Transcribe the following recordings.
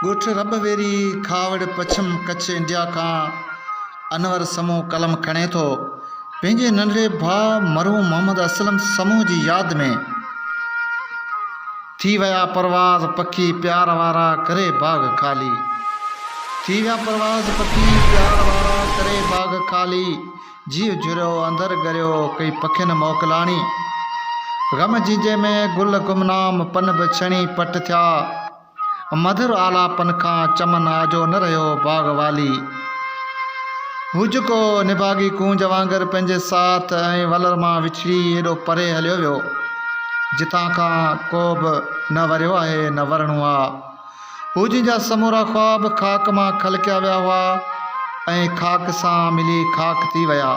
ڳوٺ رٻ ويري، کهاوڙ، پڇم، ڪڇ، انڊيا کان انور سمون قلم کڻي ٿو. پنهنجي ننڍڙي ڀاء مرحوم محمد اسلم سمون جي ياد ۾. ٿي ويا پرواز پکي پيار وارا ڪري باغ خالي. ٿي ويا پرواز پکي پيار وارا ڪري باغ خالي. جيء جهريو اندر ڳريو ڪئي پکين موڪلاڻي. غم جيجي ۾ گل گمنام پن به ڇڻي پٽ ٿيا. مڌر آلاپن کان چمن آجو نه رهيو باغ والي. هو جيڪو نڀاڳي ڪونج وانگر پنهنجي ساٿ ۽ ولر مان وڇڙي ايڏو پري هليو ويو، جتان کان ڪو به نه وريو آهي نه ورڻو آ. هو جنهن جا سمورا خواب خاڪ مان خلقيا ويا هئا ۽ خاڪ سان ملي خاڪ ٿي ويا.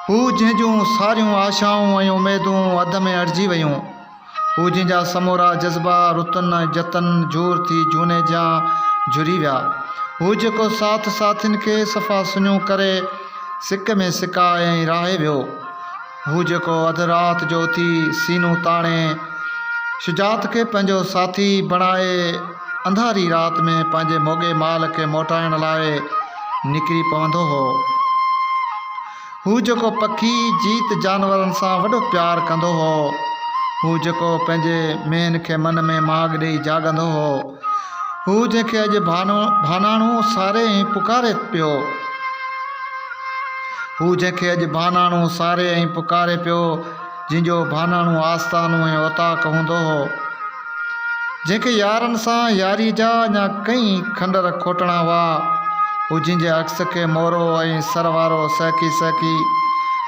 هو جنهن جون ساريون آشائون ۽ اميدون اڌ ۾ اڙجي ويون. هو جنهن جا سمورا جذبا رتن ۽ جتن جھور ٿي جھوني جيان جھري ويا. هو جيڪو ساٿ ساٿين کي صفا سڃو ڪري سڪ ۾ سڪائي ۽ راهي ويو. هو جيڪو اڌ رات جو اٿي سينو تاڻي شجاعت کي پنهنجو ساٿي بڻائي انڌاري رات ۾ پنهنجي موڳي مال کي موٽائڻ لاء نڪري پوندو هو. هو جيڪو پکي، جيت جانورن سان وڏو پيار ڪندو هو. هو جيڪو پنهنجي مينهن کي من ۾ ماڳ ڏيئي جاڳندو هو. هو جنهن کي اڄ ڀاناڻو ساري ۽ پڪاري پيو. هو جنهن کي اڄ ڀاناڻو ساري ۽ پڪاري پيو. جنهن جو ڀاناڻو آستانو ۽ اوطاق هوندو هو، جنهن کي يارن سان ياريء جا اڃا ڪئين کنڊر کوٽڻا هئا، هو جنهن جي عڪس کي مورو ۽ سر وارو سهڪي سهڪي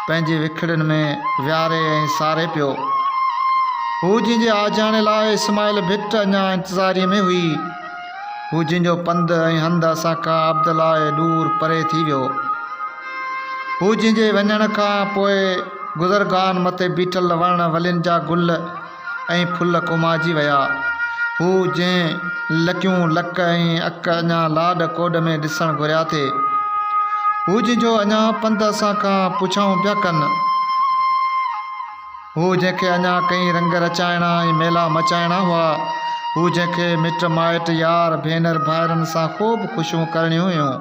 پنهنجي وکڙين ۾ ويهاري ۽ ساري پيو. هو جنهن جي آجياڻي لاء اسماعيل ڀٽ اڃا انتظاريء ۾ هئي. هو جنهن جو پنڌ ۽ هنڌ اسان کان ابد لاء ڏور پري ٿي ويو. هو جنهن جي وڃڻ کان پوء گذرگاهن مٿي بيٺل وڻ ولين جا گل ۽ ڦل ڪومائجي ويا. هو جنهن لڪيون لڪ ۽ اک اڃا لاڏ ڪوڏ ۾ ڏسڻ گهريا ٿي. هو جنهن جو اڃا پنڌ اسان کان پڇائون پيا ڪن. هو جنهن کي اڃا ڪئين رنگ رچائڻا ۽ ميلا مچائڻا هئا. هو جنهن کي مٽ مائٽ، يار، ڀينر ڀائرن سان خوب خوشيون ڪرڻيون هيون.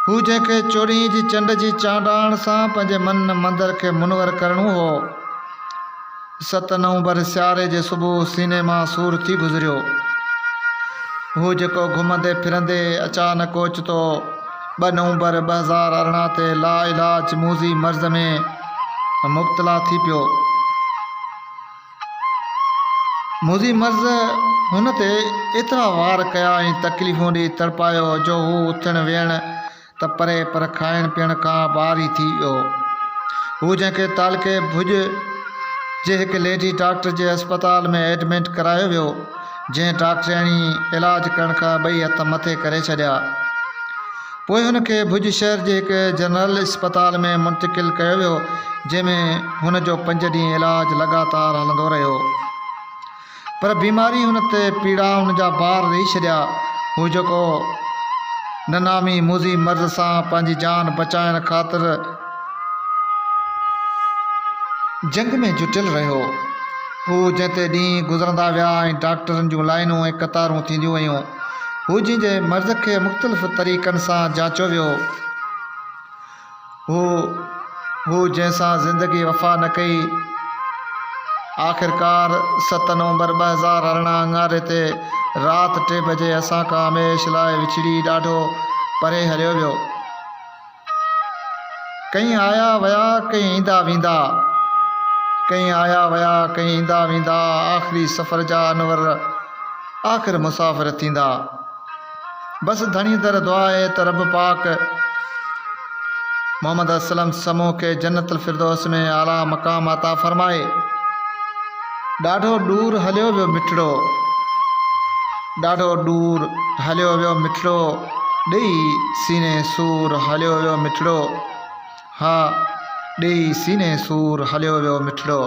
هو جنهن کي چوڏهينء جي چنڊ جي چانڊاڻ سان پنهنجي من مندر کي منور ڪرڻو هو. ست نومبر سياري جي صبح سيني مان سور ٿي گذريو. هو جيڪو گهمندي ڦرندي اچانڪ اوچتو ٻه نومبر 2018 تي لاعلاج موذي مرض ۾ مبتلا ٿي پيو. موذي مرض هن تي ايترا وار ڪيا ۽ تڪليفون ڏئي تڙپايو جو هو اٿڻ ويهڻ ته پري پر کائڻ پيئڻ کان به عاري ٿي ويو. هو جنهن کي تعلقي ڀڄ جي هڪ ليڊي ڊاڪٽر جي اسپتال ۾ ايڊمٽ ڪرايو ويو. جنهن ڊاڪٽرياڻي علاج ڪرڻ کان ٻئي هٿ مٿي ڪري ڇڏيا. پوء هن کي ڀڄ شهر جي هڪ جنرل اسپتال ۾ منتقل ڪيو ويو، جنهن ۾ هن جو پنج ڏينهن علاج لڳاتار هلندو رهيو. پر بيماري هن تي پيڙائن جا بار ڏئي ڇڏيا. هو جيڪو ننامي موذي مرض سان پنهنجي جان بچائڻ خاطر جنگ ۾ جٽيل رهيو. هو جنهن تي ڏينهن گذرندا ويا ۽ ڊاڪٽرن جون لائينون ۽ قطارون ٿينديون ويون. هو جنهن جي مرض کي مختلف طريقن سان جاچيو ويو. هو هو جنهن سان زندگي وفا نه ڪئي. آخرڪار ست نومبر 2018 اڱاري تي رات ٽي بجي اسان کان هميشھ لاء وڇڙي ڏاڍو پري هليو ويو. ڪئين آيا ويا ڪئين ايندا ويندا. ڪئين آيا ويا ڪئين ايندا ويندا آخري سفر جا انور آخر مسافر ٿيندا. بس ڌڻي در دعا آهي ته رب پاڪ محمد اسلم سمون کي جنت الفردوس ۾ اعليٰ مقام عطا فرمائي. ڏاڍو ڏور هليو ويو مٺڙو. ڏاڍو ڏور هليو ويو مٺڙو. ڏيئي سيني سور هليو ويو مٺڙو. ها ڏيئي سيني سور هليو ويو مٺڙو.